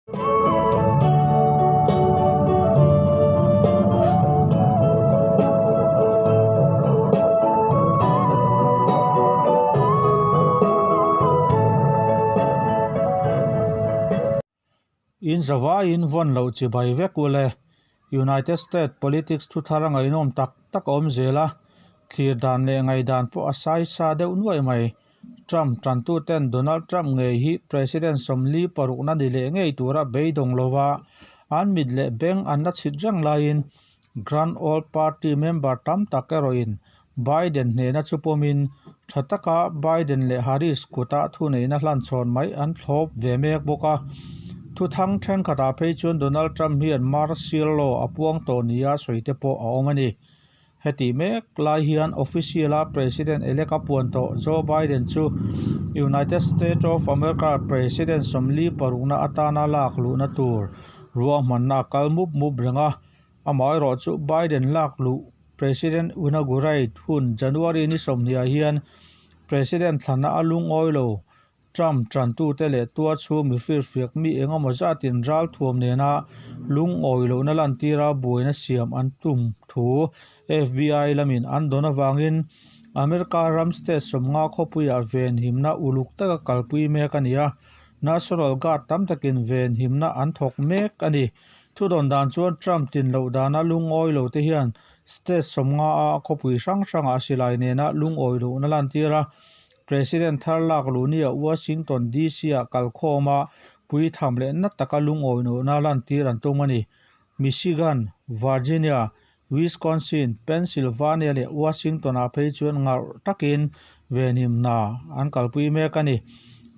In zavaiin vawn loh chibai vek u le. United States politics thu thar a ngaihnawm tak tak a awm zel a, thlir dan leh ngaihdan pawh a sai sa deuh nuaih mai. Trump tantuten Donald Trump ngei hi President 46na ni leh ngei tura beidawng lova an mit leh beng an la chhit reng laiin Grand Old Party member tam tak erawhin Biden hnena chu pawmin tha taka Biden leh Harris kuta thuneihna hlanchhawn mai an thlawp ve mek bawk a. Thuthang thenkhatah phei chuan Donald Trump hian martial law a puang tawh nia sawi te pawh a awm a ni. Heti mek lai hian official-a President-elect a puan tawh Joe Biden chu United States of America President 46na atana lak luhna tur ruahmanna a kal mup mup reng a. Amaherawh chu Biden lak luh President inaugurate hun January ni 20 ah hian President thlanna a lungawi lo. Trump tantute leh tua chhung mi firfiak mi eng emaw zatin ralthuam nena lungawi lohna lantira buaina siam an tum thu FBI lamin an dawn avangin America ram state 50 khawpuiah venhimna uluk taka kalpui mek a ni a, National Guard tam takin venhimna an thawk mek a ni. Thudawn dan chuan Trump tin loh dana lungawi lo te hian state 50 a khawpui hrang hrangah silai nena lungawi lohna lantir a. President thar lak luhnia Washington DC-ah kalkhawma puitham leh na taka lungawihnawhna lantir an tum a ni. Michigan, Virginia, Wisconsin, Pennsylvania leh Washington-ah phei chuan ngarh takin venhimna an kalpui mek a ni.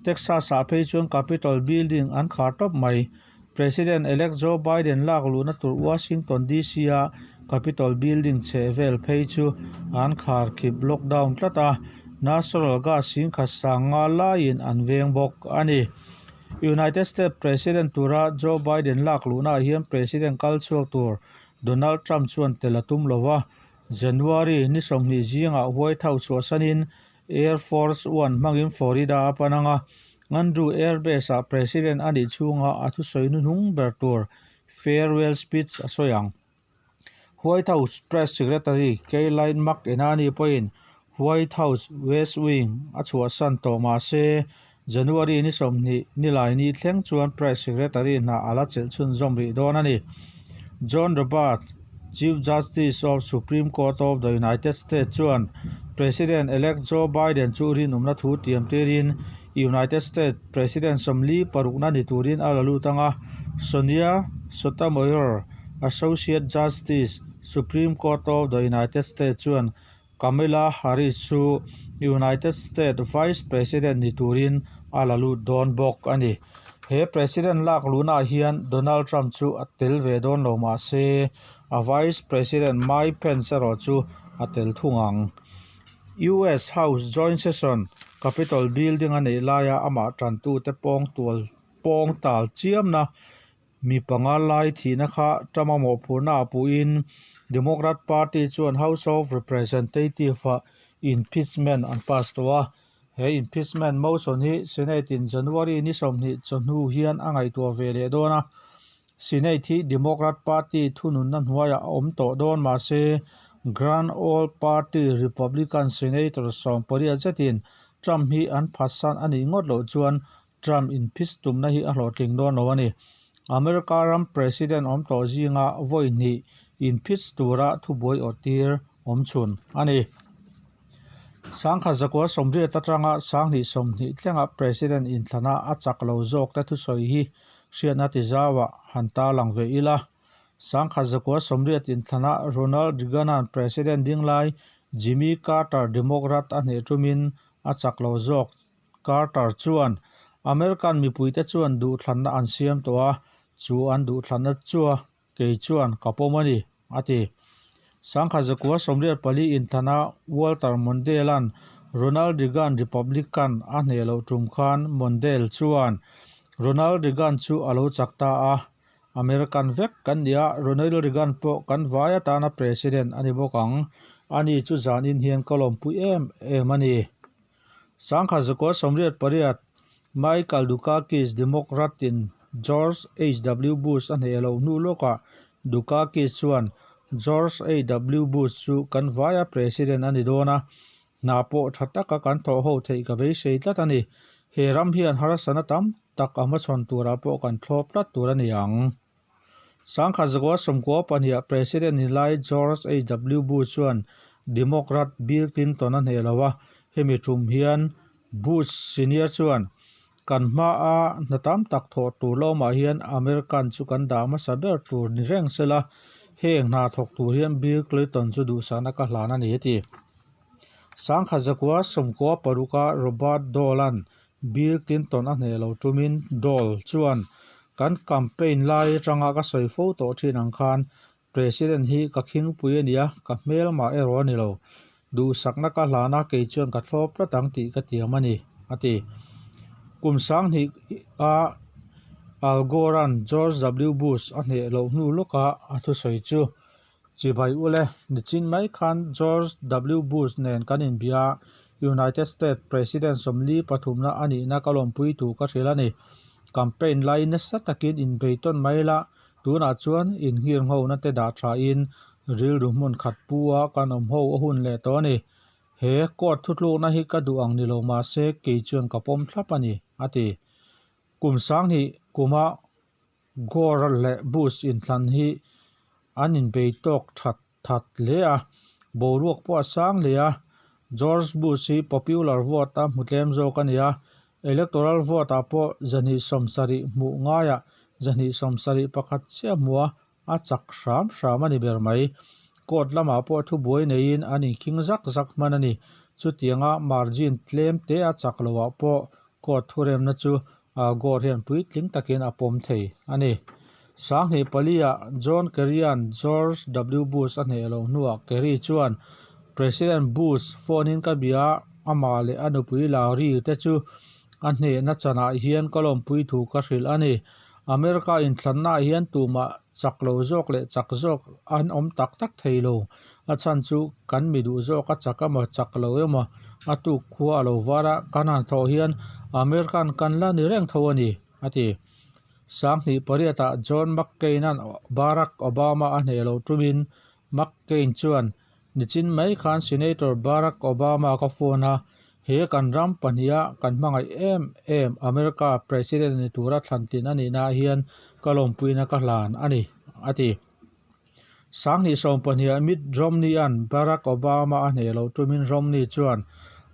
Texas-ah phei chuan Capitol Building an khar tawp mai. President-elect Joe Biden lak luhna tur Washington DC-a Capitol Building chhehvel phei chu an khar khip lockdown tlat a, National Guard singkhat sang nga laiin an veng bawk a ni. United States President tura Joe Biden lak luhnaah hian President kal chhuak tur Donald Trump chuan tel a tum lo va, January ni 20 zingah White House chhuahsanin Air Force One hmangin Florida a pan ang a, Andrew Air Base-ah President a nih chhunga a thusawi hnuhnung ber tur farewell speech a sawi ang. White House Press Secretary Kayleigh McEnany pawhin White House West Wing a chhuahsan tawh mah se, January ni 20 Nilaini thleng chuan Press Secretary hna a la chelh chhunzawm rih dawn a ni. John Roberts, Chief Justice of Supreme Court of the United States chuan President-elect Joe Biden chu rinawmna thu tiam tirin United States President 46na ni turin a la lut ang a, Sonia Sotomayor, Associate Justice, Supreme Court of the United States chuan Kamala Harris chu United States Vice President ni turin a la lut dawn bawk a ni. He President lak luhnaah hian Donald Trump chu a tel ve dawn lo mah se, a Vice President Mike Pence erawh chu a tel thung ang. US House Joint Session, Capitol Building a neih laia amah tantute pawng tual pawng tal chiamna Mi panga lai thihna kha Trump-a mawhphurhna ah puhin Democrat Party chuan House of Representative-ah impeachment an pass tawh a. He impeachment motion hi Senate-in January ni 20 chawhnu hian a ngaihtuah ve leh dawn a. Senate hi Democrat Party thununna hnuaiah a awm tawh dawn mah se Grand Old Party Republican Senator 18 zetin Trump hi an phatsan a nih ngawt loh chuan Trump inphis tumna hi a hlawhtling dawn lo a ni. America ram President awm tawh zinga vawi hnih inphis tura thubuai awtir awm chhun a ni. 1980 atanga 2020 thlenga President inthlana a chak lo zawkte thusawi hi hriatna tizauah han tarlang ve ila. 1980 inthlana Ronald Reagan-a'n President dinglai Jimmy Carter Democrat a hneh tumin a chak lo zawk Carter chuan American mipuite chuan duhthlanna an siam tawh a, chu an duhthlanna chua kei chuan ka pawm a ni, a ti. 1984 inthlana Walter Mondale-a'n Ronald Reagan Republican a hneh loh tum khan Mondale chuan Ronald Reagan chu a lo chak ta a, American vek kan ni a, Ronald Reagan pawh kan vai atana President a ni bawk ang, ani chu zanin hian ka lawmpui em em a ni. 1988 Michael Dukakis Democrat-in George HW Bush a hneh loh hnu lawkah Dukakis chuan George HW Bush chu kan vaia President a ni dawn a, hna pawh tha taka kan thawh ho theih ka beisei tlat a ni. He ram hian harsatna tam tak a hmachhawn turah pawh kan thlawp tlat tur a ni ang. Sangkhat zakua sawmkua pahniha President ni lai George HW Bush chuan Democrat Bill Clinton a hneh lo a, hemi tum hian Bush Senior chuan, Kan hmaa hna tam tak thawh tur lawmah hian American chu kan dah hmasa ber tur ni reng sela, heng hna thawk tur hian Bill Clinton chu duhsakna ka hlan a ni, a ti. Sangkhat zakua sawmkua paruka Robert Dole-a'n Bill Clinton a hneh lo tumin Dole chuan, Kan campaign lai atanga ka sawi fo tawh thin ang khan President hi ka khingpui a nia, ka hmel mah erawh a ni lo. Duhsakna ka hlan a, kei chuan ka thlawp tlat ang tih ka tiam a ni, a ti. Kum sanghnih a Al Gore-a'n George W. Bush a hneh loh hnu lawkah a thusawi chu, Chibai ule, nichin mai khan George W. Bush nen kan inbia a, United States President sawmli pathumna a nihna ka lawmpui thu ka hrilh a ni. Campaign lai nasa takin inbei tawn mai la, Tunah chuan inhngir nghona te dah thain rilru hmun khat pu a kan awm ho a hun leh tawh a ni. He court thutlukna hi ka duh ang ni lo mahse kei chuan ka pawm thlap a ni, a ti. Kum sanghnih kuma Gore leh Bush inthlan hi an inbei tawk that that hle a, boruak pawh a sang hle a. George Bush hi popular vote a hmu tlem zawk a ni a, electoral vote ah pawh 270 hmuh ngaiah 271 chiah hmu a, a chak hram hram a ni ber mai. Court lamah pawh thubuai neiin an inkhing zak zak hman a ni. Chutianga margin tlem te a chak loah pawh court thuremna chu Al Gore hian puitling takin a pawm thei a ni. Sanghnih paliah John Kerry-a'n George W. Bush a hneh loh hnuah Kerry chuan President Bush phone-in ka bia a, amah leh a nupui Larry te chu a hnehna chanah hian ka lawmpui thu ka hrilh a ni. America inthlannaah hian tumah chak lo zawk leh chak zawk an awm tak tak thei lo. A chhan chu kan mi duh zawk a chak emaw chak lo emaw a tuk khua a lo var a, kan han thawh hian American kan la ni reng tho a ni, a ti. Sanghnih pariatah John McCain-a'n Barack Obama a hneh loh tumin McCain chuan, Nichin mai khan Senator Barack Obama ka phone a, he kan ram pahniha kan hmangaih em em America President ni tura thlantlin a nihnaah hian ka lawmpuina ka hlan a ni, a ti. Sanghnih sawmpahniha Mitt Romney-a'n Barack Obama a hneh loh tumin Romney chuan,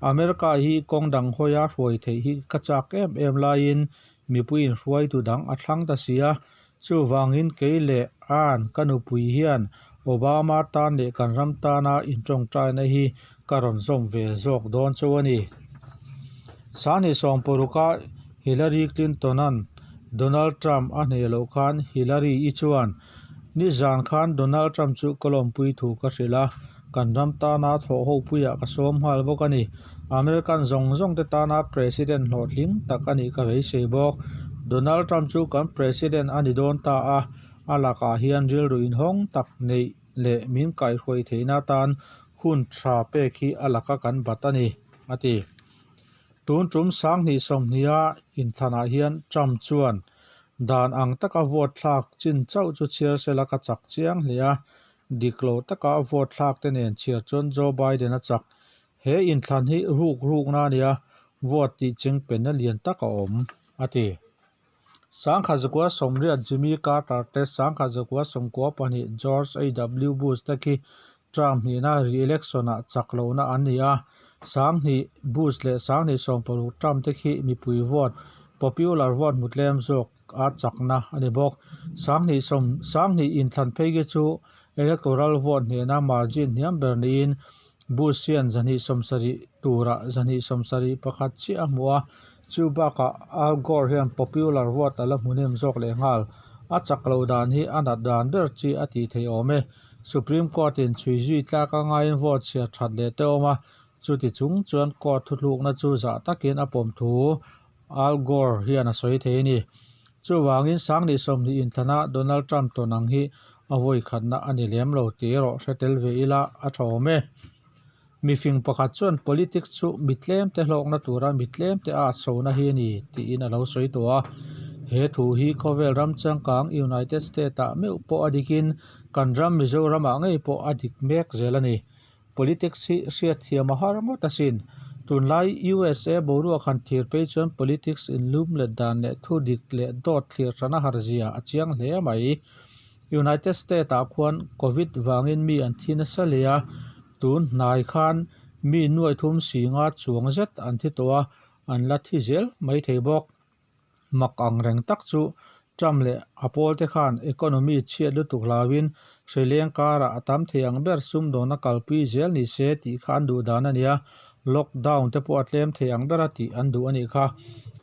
America hi kawng dang hawia hruai theih hi ka chak em em laiin mipuiin hruaitu dang a thlang ta si a, chuvangin kei leh Ann ka nupui hian Obama tan leh kan ram tana intawngtaina hi ka rawn zawm ve zawk dawn chu a ni. Sanghnih sawmparuka Hillary Clinton-a'n Donald Trump a hneh loh khan Hillary-i chuan, Nizan khan Donald Trump chu ka lawmpui thu ka hrilh a, kan ram tana thawh ho puiah ka sawm nghal bawk a ni. American zawng zawng te tana President hlawhtling tak a nih ka beisei bawk. Donald Trump chu kan President a ni dawn ta a, a lakah hian rilru inhawng tak neih leh min kaihhruai theihna atan hun tha pek hi a laka kan bat a ni, a ti. Tun tum sanghnih sawmhniha inthlanah hian Trump chuan Dan ang taka vote thlak chin chauh chu chhiar sela ka chak chiang hle a, dik lo taka vote thlak te nen chhiar chuan Joe Biden a chak. He inthlan hi ruk rukna a nia, vote tih cheng penna lian tak a awm, a ti. Sangkhat zakua sawmriat Jimmy Carter te, sangkhat zakua sawmkua pahnih George HW Bush te khi term hnihna re-election-ah chak lohna an ni a, sanghnih Bush leh sanghnih sawmparuk Trump te khi mipui vote, popular vote hmu tlem zawk a chakna a ni bawk. Sanghnih sawm sanghnih inthlan phei khi chu electoral vote hnehna margin hniam ber niin Bush hian zahnih sawmsarih turah zahnih sawmsarih pakhat chiah a hmu a, chu bakah Al Gore hian popular vote a la hmu hnem zawk leh nghal. A chak lo dan hi a nat dan ber chi a tih theih awm e. Supreme Court in chhui zui tlak a ngaiin vote chhiar that leh te awm a, chuti chung chuan court thuthlukna chu zah takin a pawm thu Al Gore hian a sawi thei a ni. Chuvangin sanghnih sawmhnih inthlana Donald Trump tawn ang hi a vawi khatna a ni lem lo tih erawh hre tel ve ila a tha awm e. Mifing pakhat chuan politics chu mi tlemte hlawkna tura mi tlemte a chhona hi a ni tiin a lo sawi tawh a. He thu hi khawvel ram changkang United State-ah meuh pawh a dikin kan ram Mizoramah ngei pawh a dik mek zel a ni. Politics hi hriatthiam a har ngawt asin. Tunlai USA boruak han thlir phei chuan politics inlum let dan leh thu dik leh dawt thlir hran a har zia a chiang hle mai. United State-ah khuan Covid vangin mi an thi nasa hle a, tun hnai khan mi nuai thum si nga chuang zet an thi tawh a, an la thi zel mai thei bawk. Mak ang reng tak chu Trump leh a pawlte khan economy chhiat lutuk hlauin hrileng karah a tam thei ang ber sumdawna kalpui zel ni se tih kha an duh dan a nia, lockdown te pawh a tlem thei ang bera tih an duh a nih kha.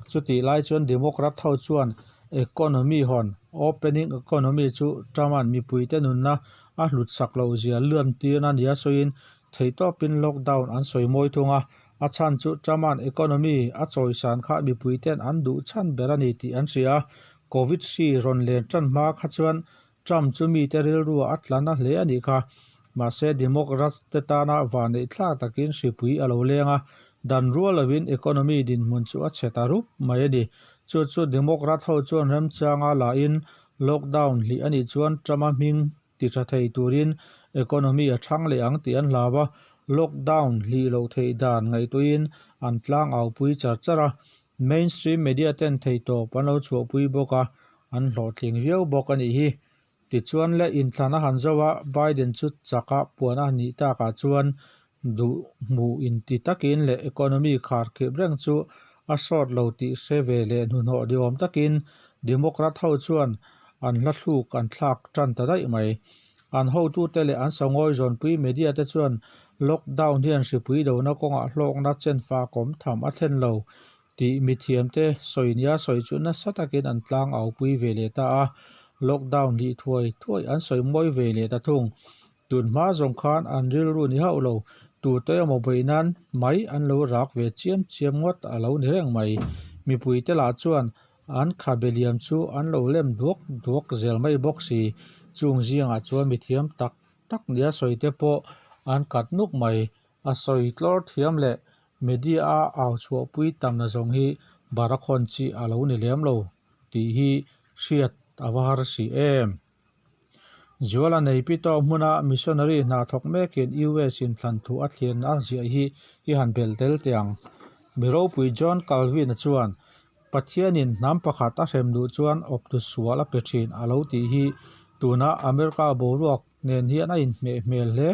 Chutih lai chuan Democrat ho chuan economy hawn, opening economy, chu Trump-a'n mipuite nunna a hlut sak loh zia luan tirna nia sawiin theihtawpin lockdown an sawi mawi thung a. A chhan chu Trump-a'n economy a chawisan kha mipuite'n an duh chhan ber a ni tih an hria a. Covid hri rawn len tan hma kha chuan Trump chu mite rilruah a tla na hle a nih kha. Mahse Democrats te tana vanneih thlak takin hripui a lo leng a, dan rual lovin economy dinhmun chu a chhe ta rup mai a ni. Chu chu Democrat ho chuan remchanga lahin lockdown hlih a nih chuan Trump-a hming ti tha thei turin economy a thang leh ang tih an hlau a, lockdown hlih loh theih dan ngaihtuahin an tlang au pui char char a, mainstream media ten theihtawp an lo chhuahpui bawk a, an hlawhtling viau bawk a nih hi. Tichuan le inthlan a han zo a, Biden chu chaka puan a nih takah chuan duh hmuh inti takin leh economy khar khirh reng chu a sawt lo tih hre ve leh hnuhnawh ni awm takin Democrat ho chuan an hla thluk an thlak tan ta daih mai. An hotute leh an sangawi zawnpui media te chuan lockdown hian hripui dona kawngah hlawkna chenfa kawm tham a thlen lo tih mithiamte sawi nia sawi chu nasa takin an tlang aupui ve leh ta a, lockdown hlih thuai thuai an sawi mawi ve leh ta thung. Tun hma zawng khan an rilru ni hauh lo, tute emaw beih nan mai an lo rak ve chiam chiam ngawt a lo ni reng mai. Mipuite lah chuan an khabe liam chu an lo lem duak duak zel mai bawk si. Chung zingah chuan mithiam tak tak nia sawi te pawh an kat nuk mai. A sawi tlawr thiam leh media a au chhuahpui tamna zawng hi barakhawn chi a lo ni lem lo tih hi hriat a va har si em. Zuala nei pi tawk hmuna missionary hna thawk mekin US in thlan thu a thlian a ziah hi i han bel tel teh ang. Mi ropui John Calvin-a chuan, Pathianin hnam pakhat a hrem duh chuan awptu sual a pe thin a lo tih hi tuna America boruak nen hian a inhmeh hmel hle.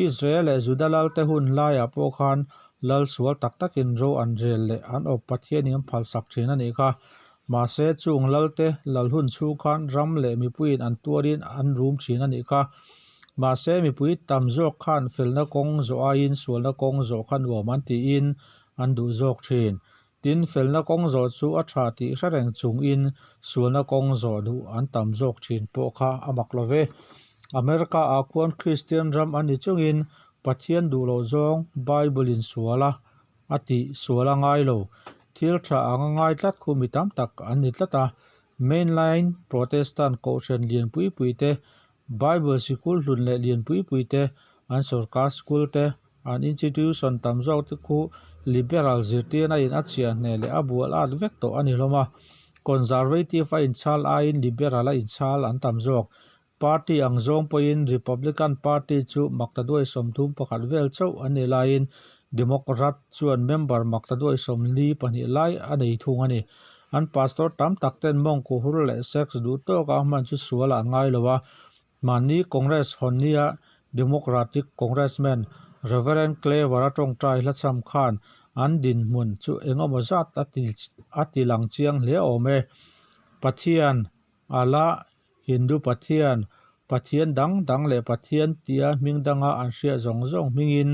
Israel leh Juda lalte hun laiah pawh khan lal sual tak takin ro an rel leh an awp Pathianin an phalsak thin a nih kha. Mahse, chung lalte lal hun chhung khan ram leh mipuiin an tuarin an rum thin a nih kha. Mahse, mipui tam zawk khan felna kawng zawh aiin sualna kawng zawh kha nuam an tiin an duh zawk thin. Tin, felna kawng zawh chu a tha tih hre reng chungin sualna kawng zawh duh an tam zawk thin pawh kha a mak lo ve. America-ah khuan Kristian ram a ni chungin Pathian duh loh zawng Bible-in sual a a tih sual a ngai lo. Thil tha ang a ngai tlat khu mi tam tak an ni tlat a. Mainline Protestant kohhran lian pui pui te, Bible sikul hlun leh lian pui pui te, an sorkar school te, an institution tam zawk te khu liberal zirtirna in a chhiah hneh leh a bual at vek tawh a ni hlawm a. Conservative a inchhal aiin liberal a inchhal an tam zawk. Party ang zawng pawhin Republican Party chu maktaduai 31 vel chauh an nih laiin Democrat chuan member maktaduai 42 lai a nei thung a ni. An pastor tam tak ten mawngkaw hur leh sex duh tawka hman chu sual ah an ngai lo a. Mahni Congress hawn nia Democratic Congressman Reverend Clever-a tawngtai hlachham khan an dinhmun chu engemaw zat a ti lang chiang hle awm e. Pathian, Allah, Hindu pathian, pathian dang dang leh pathian tia hming danga an hriat zawng zawng hmingin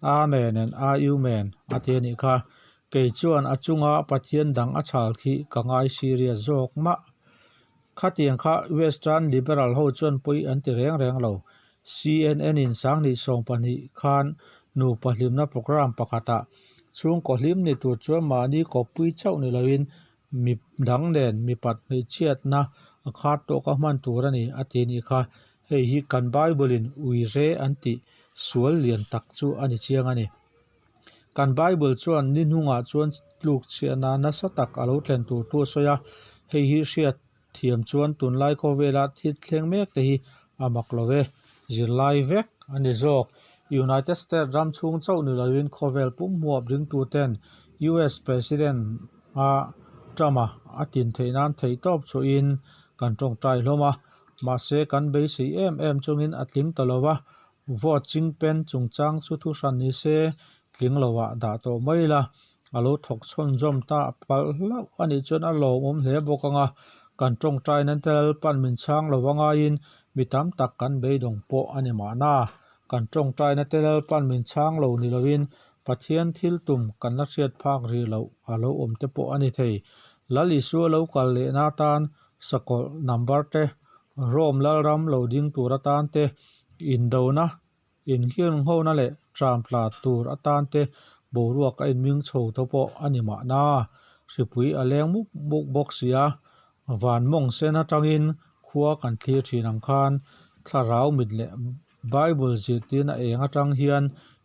Amen and Amen a ti a nih kha. Kei chuan a chunga pathian dang a chhal khi ka ngai serious zawk mah. Khatiang kha Western liberal ho chuan pawi an ti reng reng lo. CNN in 2020 khan nupa hlimna program pakhatah chhungkaw hlim ni tur chuan mahni kawppui chauh ni loin Mi dang nen mipat hmeichhiatna a khar tawk a hman tur a ni a ti nih kha. Hei hi kan Bible in ui re an tih sual lian tak chu a ni chiang a ni. Kan Bible chuan ni hnungah chuan tluk chhiahna nasa tak a lo thlen tur thu a sawi a. Hei hi hriat thiam chuan tunlai khawvela thil thleng mek te hi a mak lo e. Zirlai vek a ni zawk. United States ram chhung chauh ni loin khawvel pum huap ringtuten US President a Trump-a a tin theih nan theihtawp chhuahin kan tawngtai hlawm a. Mahse kan beisei em em chungin a tling ta lo va, vote chingpen chungchang chu thuhran ni se tling loah dah tawh mai ila. A lo thawk chhawnzawm ta palh hlauh a nih chuan a lawmawm hle bawk ang a, kan tawngtai nan te Lalpan min chhang lo angaiin mi tam tak kan beidawng pawh a ni mahna. Kan tawngtaina te Lalpan min chhang lo ni loin Pathian thil tum kan la hriat phak rih loh a lo awm te pawh a ni thei. Lal Isua lo kal lehna atan sakawlh number te, Rome Lalram lo ding tur atan te, indona Inhirnghona leh tramtla tur atan te boruak a inming chho tho pawh a ni mahna. Hripui a leng muk muk bawk si a, van mawng sen atangin khua kan thlir thin ang khan thlarau mit leh Bible zirtirna eng atang hian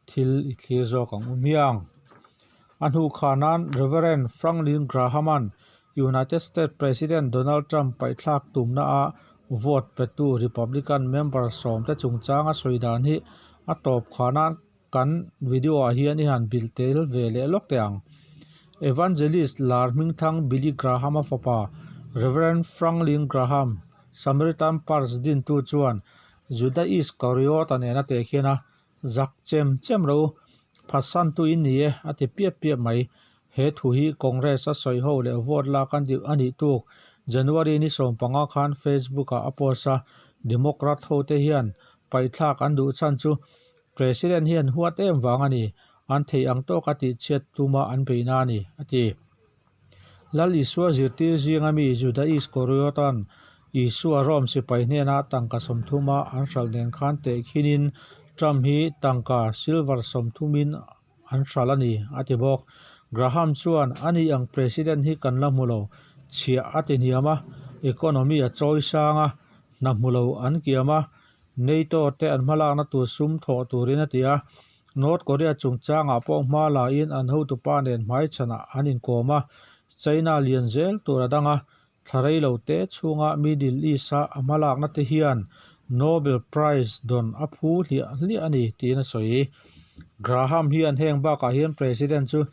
thil i thlir zawk ang u hmiang. A hnu khanan Reverend Franklin Graham-a'n United States President Donald Trump paihthlak tumna a vote petu Republican member sawmte chungchang a sawi dan hi a tawp khanan kan video ah hian i han bilh tel ve leh lawk teh ang. Evangelist lar hmingthang Billy Graham-a fapa Reverend Franklin Graham, Samaritan Purse dintu chuan Juda Iskariot-a nena tehkhin a Zak chem chem ro, phatsantu in ni e, a ti piap piap mai. He thu hi Congress a sawi ho leh vote lak a nih a nih tuk. January ni 15 khan Facebook ah a post a, Democrat ho te hian paihthlak an duh chhan chu President hian huat em vang a ni, an theih ang tawka tihchhiat tuma an beihna a ni, a ti. Lal Isua zirtir zinga mi Juda Iskariot-a'n Isua Rome sipai hnena tangka 30 a an hralh nen khan tehkhinin Trump hi tangka silver 30 in an hralh a ni, a ti bawk. Graham chuan, Ani ang President hi kan la hmu lo, chhiah a ti hniam a, economy a chawi sang a, hna hmu lo an kiam a, NATO te an hmalakna tur sum thawh turin a ti a. North Korea chungchangah pawh hma lain an hotupa nen hmaichhanah an inkawm a, China lian zel tur a dang a, thla rei lo te chhunga Middle East-a a hmalakna te hian Nobel Prize dawn a phu hliah hliah a ni tiin a sawi. Graham hian heng bakah hian President chu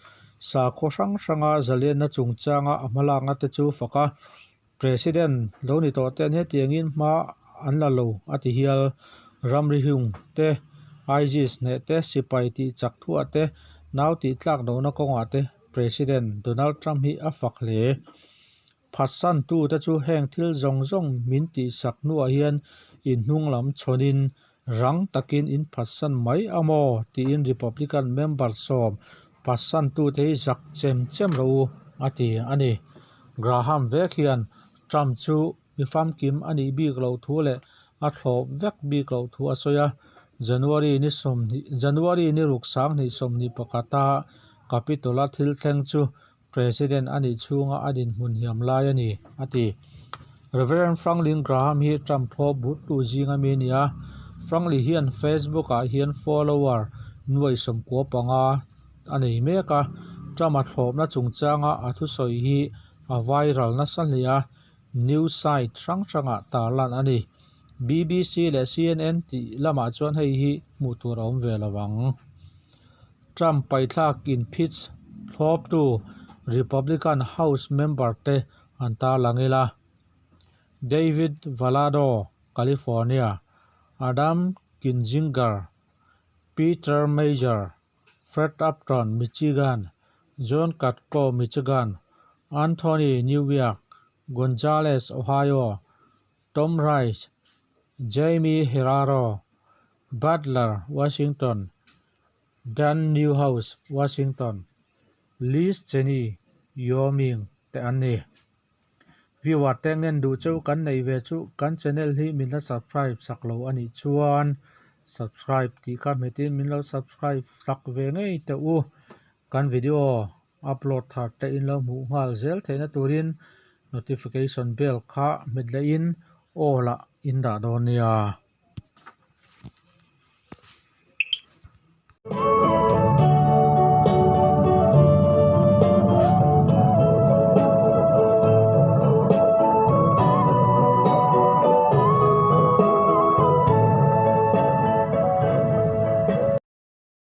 sakhaw hrang hranga zalenna chungchanga a hmalakna te chu fak a, President lo ni tawh ten hetiangin hma an la lo a ti hial. Ramri hung te, ISIS hneh te, sipai tih chak thuah te, nau tih tlak lohna kawngah te President Donald Trump hi a fak hle. Phatsantu te chu heng thil zawng zawng min tihsak hnuah hian inhnung lam chhawnin rang takin in phatsan mai a maw tiin Republican member 10 phatsantute hi zak chem chem rawh u a ti a ni. Graham vek hian Trump chu mi famkim a nih bik loh thu leh a thlawp vek bik loh thu a sawi a, January ni 20 January ni ruk 2021 a Capitol-a thil thleng chu President a nih chhunga a dinhmun hiam lai a ni, a ti. Reverend Franklin Graham hi Trump thlawp burtu zinga mi a ni a, Franklin hian Facebook-ah hian follower nuai 95 a nei mek a, Trump-a thlawpna chungchanga a thusawi hi a viral nasa hle a, news site hrang hrangah tarlan a ni. BBC leh CNN tih lamah chuan hei hi hmuh tur a awm ve lo ang. Trump paithlak inphits thlawptu Republican House member te an tarlang ila. David Valadao, California, Adam Kinzinger, Peter Meijer, Fred Upton, Michigan, John Katko, Michigan, Anthony New York, Gonzales, Ohio, Tom Rice, Jaime Herrero, Butler, Washington, Dan Newhouse, Washington, Liz Cheney, Wyoming te an ni. Viewer te ngen duh cheu kan neih ve chu kan channel hi min la subscribe sak lo a nih chuan subscribe tih kha hmetin min lo subscribe sak ve ngei teh u. Kan video upload thar te in lo hmuh nghal zel theihna turin notification bell kha hmet lehin all ah in dah dawn nia.